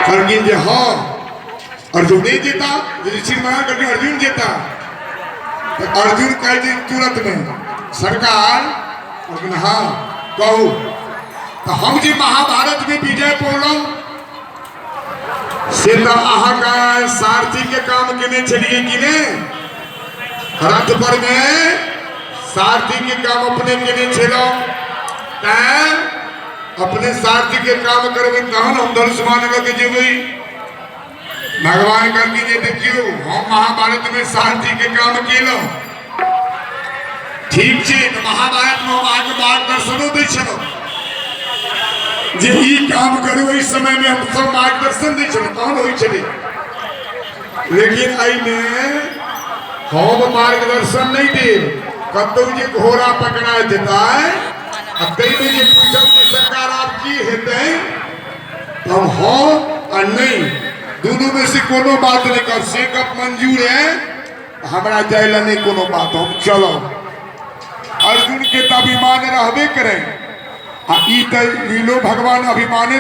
कहलखिन जे हँ, अर्जुने जेता। युधिष्ठिर मना कहलखिन अर्जुन जेता। तऽ अर्जुन कहै छै तुरंत में, सरकार। कहलखिन हँ, कहू। तऽ हम जे महाभारत में विजय पौलहुँ से तऽ अहाँके सारथी के काम केने छलियै कि ने? रथ पर में सारथी के काम अपने केने छलहुँ, तैं अपने सारथी के काम करबै तहन हम धनुष्मान लऽ के जेबै। भगवान कहलखिन जे देखियौ, हम महाभारत में सारथी के काम केलहुँ, ठीक छै, तऽ महाभारत में हम अहाँके मार्गदर्शनो दै छलहुँ जे ई काम करू एहि समय में, हम सब मार्गदर्शन दै छलहुँ तहन होइ छलै। लेकिन एहिमे हम मार्गदर्शन नहि देब। कतहु जे घोड़ा पकड़ा जेतै आ ताहिमे जे पूछब जे सरकार आब की हेतै, तऽ हम हँ आ नहि दुनू में से कोनो बात नहि कहब। से गप मंजूर है, हमरा जाय लए नहि कोनो बात, हम चलब। अर्जुन के तऽ अभिमान रहबे करै आ ई तऽ लीलो भगवान अभिमाने।